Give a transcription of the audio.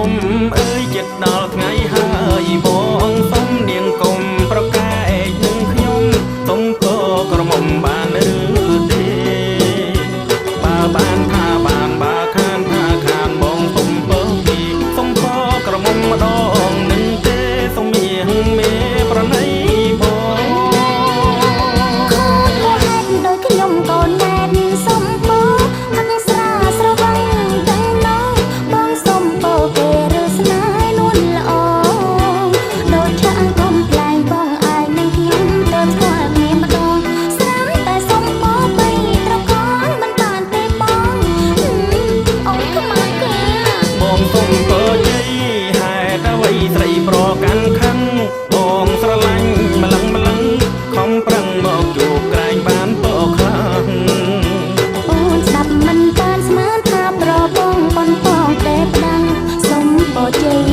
មុំអើយចិត្តដល់ថ្ងៃហើយបងសុំនាងកុំប្រកែកនឹងខ្ញុំសុំពរក្រមុំបានឬទេបើបានថាបានបើខានថាខានបងសុំពរពីសុំពរក្រមុំម្ដងនឹងទេសុំមៀងមេប្រណីបង ខូចហេតុដោយខ្ញុំកូនណែនសុំពរផឹកស្រាស្រវឹងដឹងណងបងសុំពរគេឬស្នេហ៍នួនល្អដូចឆាកកុំប្លែងបងឯងនឹងខ្ញុំទៅស្គាល់គ្នាម្ដងស្រាប់តែសុំពរបីត្រកលមិនបានទេបងអូនខ្មាស់គេ បងសុំពរជ័យហេតុអ្វីស្រីប្រកាន់ខឹងបងស្រឡាញ់ម្លឹងម្លឹងខំប្រឹងមកជួបក្រែងបានពរខ្លាំង អូនស្ដាប់មិនបានស្មានថាប្របងប៉ុនប៉ងទេផ្ដាំងសុំពរជ័យ